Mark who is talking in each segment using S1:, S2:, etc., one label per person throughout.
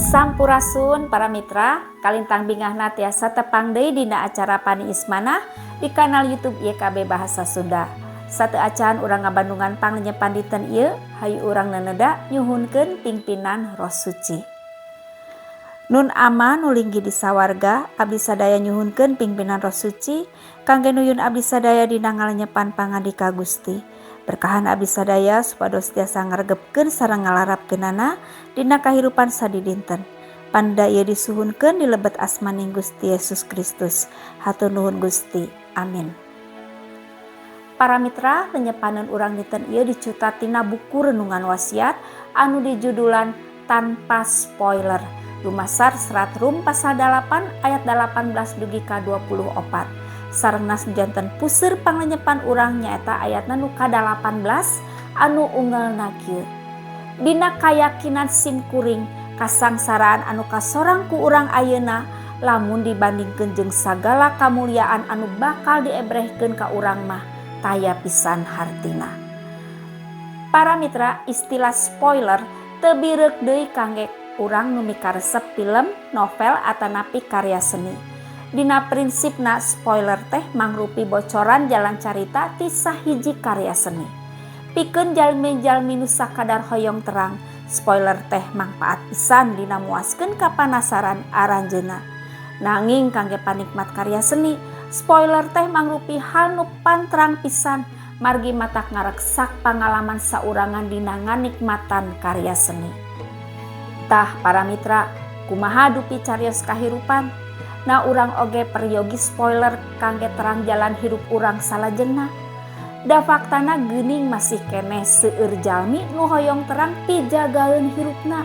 S1: Sampurasun para mitra, kalintang bingahna tiasa tepang deui dina acara Paniis Manah di kanal YouTube YKB Bahasa Sunda. Sateuacan urang ngabandungan panglenyepan dinten ieu, hayu urang neneda nyuhunkeun pingpinan Roh Suci. Nun Ama nu linggih di sawarga, abdi sadaya nyuhunkeun pingpinan Roh Suci kangge nuyun abdi sadaya dina ngalenyepan pangandika Gusti. Berkahan abdi sadaya supados tiasa ngaregepkeun sareng ngalarapkeunana dina kahirupan sadidinten. Panda ieu disuhunkeun di lebet asmaning Gusti Yesus Kristus. Hatur nuhun Gusti. Amin. Para mitra, lenyepaneun urang dinten ieu dicutat tina buku Renungan Wasiat anu dijudulan Tanpa Spoiler. Lumasar serat Rum pasal 8 ayat 18 dugi ka 24. Sareng nas janten puseur panglenyepan urang nyaeta ayatna nu ka-18 anu unggelna kieu. Dina kayakinan simkuring kasangsaraan anu kasorang ku urang ayeuna lamun dibandingkeun jeung sagala kamuliaan anu bakal diebrehkeun ka urang mah taya pisan hartina. Para mitra, istilah spoiler teu bireuk deui kangge urang nu mikaresep film, novel atanapi karya seni. Dina prinsipna spoiler teh mangrupi bocoran jalan carita ti sahiji karya seni. Pikeun jalmi-jalmi nu sakadar hoyong terang, spoiler teh mangpaat pisan dina muaskeun kapanasaran aranjeunna. Nanging kangge panikmat karya seni, spoiler teh mangrupi hal nu pantrang pisan margi matak ngareksak pangalaman saurangan dina nganikmatan karya seni. Tah para mitra, kumaha dupi carios kahirupan? Nah urang oge peryogi spoiler kangge terang jalan hirup urang salajengna. Da faktana geuning masih keneh seueur jalmi nu hoyong terang pijagaeun hirupna.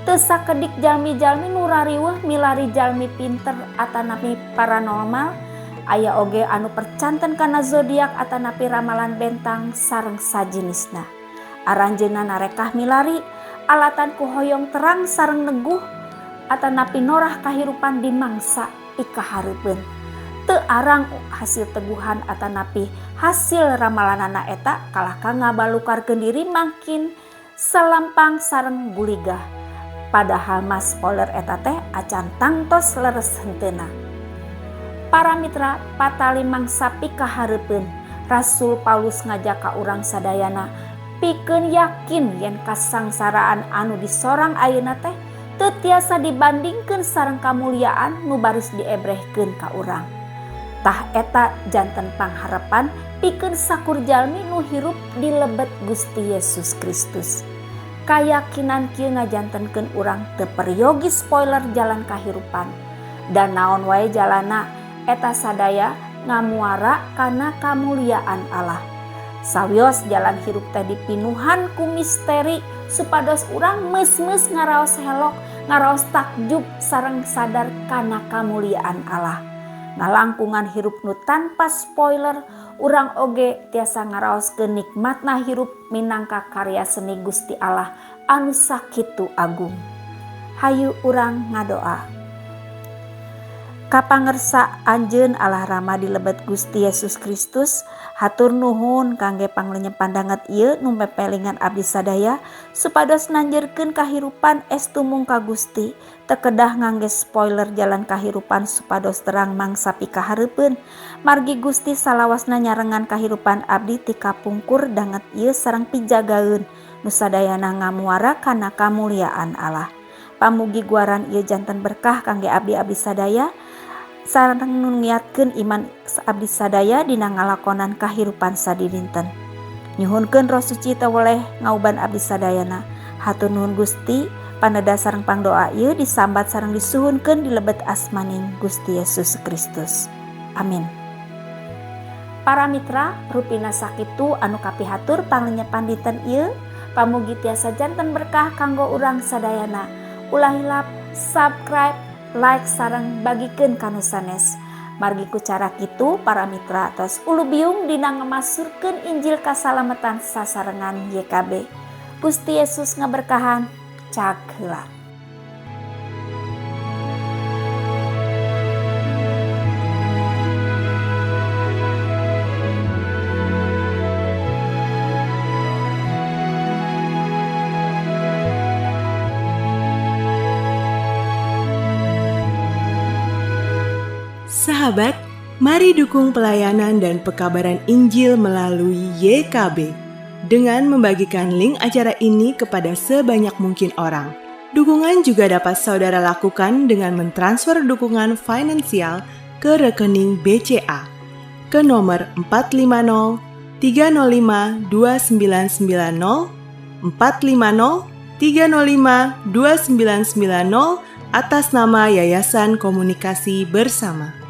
S1: Teu sakedik jalmi-jalmi nu rariweuh milari jalmi pinter atanapi paranormal, aya oge anu percanten kana zodiak atanapi ramalan bentang sareng sajinisna. Aranjeunna narekah milari alatan ku hoyong terang sareng neguh atanapi norah kahirupan dimangsa pikahareupeun. Teu arang hasil teguhan atanapi hasil ramalanana eta kalah ka ngabalukarkeun diri mangkin selampang sareng guligah. Padahal mah spoiler eta teh acan tangtos leres henteuna. Para mitra, patali mangsa pikahareupeun, Rasul Paulus ngajak ka urang sadayana pikeun yakin yen kasangsaraan anu disorang ayeuna teh teu tiasa dibandingkeun sareng kamuliaan nu baris diebrehkeun ka urang. Tah eta janten pangharepan pikeun sakur jalmi nu hirup di lebet Gusti Yesus Kristus. Kayakinan kieu ngajantenkeun urang teu peryogi spoiler jalan kahirupan. Dan naon wae jalana eta sadaya ngamuara kana kamuliaan Allah. Sawios jalan hirup teh dipinuhan ku misteri supados urang meus-meus ngaraos helok, ngaraos takjub sareng sadar kana kamuliaan Allah. Ngalangkungan hirup nu tanpa spoiler, urang oge tiasa ngaraoskeun nikmatna hirup minangka karya seni Gusti Allah anu sakitu agung. Hayu urang ngadoa. Kapangersa anjeun Allah Rama di lebet Gusti Yesus Kristus, hatur nuhun kangge panglenyepan danget ieu nu pepelingan abdi sadaya supados nanjerkeun kahirupan estu mung ka Gusti, teu kedah ngangge spoiler jalan kahirupan supados terang mangsa pikahareupeun. Margi Gusti salawasna nyarengan kahirupan abdi ti kapungkur danget ieu sareng pijagaeun nu sadayana ngamuara kana kamuliaan Allah. Pamugi guaran ieu janten berkah kangge abdi-abdi sadaya sareng nu ngiatkeun iman abdi sadaya dina ngalakonan kahirupan sadidinten. Nyuhunkeun Roh Suci teu weleh ngauban abdi sadayana. Hatur nuhun Gusti, paneda sareng pangdoa ieu disambat sareng disuhunkeun di lebet asmaning Gusti Yesus Kristus. Amin. Para mitra, rupina sakitu anu kapihatur panglenyepan dinten ieu, pamugi tiasa janten berkah kanggo urang sadayana. Ulah hilap subscribe, like sareng bagikeun ka nu sanes. Margi ku cara kitu para mitra tos ulubiung dina ngamasurkeun Injil kasalametan sasarengan YKB. Gusti Yesus ngaberkahan. Cak heula.
S2: Sahabat, mari dukung pelayanan dan pekabaran Injil melalui YKB dengan membagikan link acara ini kepada sebanyak mungkin orang. Dukungan juga dapat saudara lakukan dengan mentransfer dukungan finansial ke rekening BCA ke nomor 450 305 2990 450 305 2990 atas nama Yayasan Komunikasi Bersama.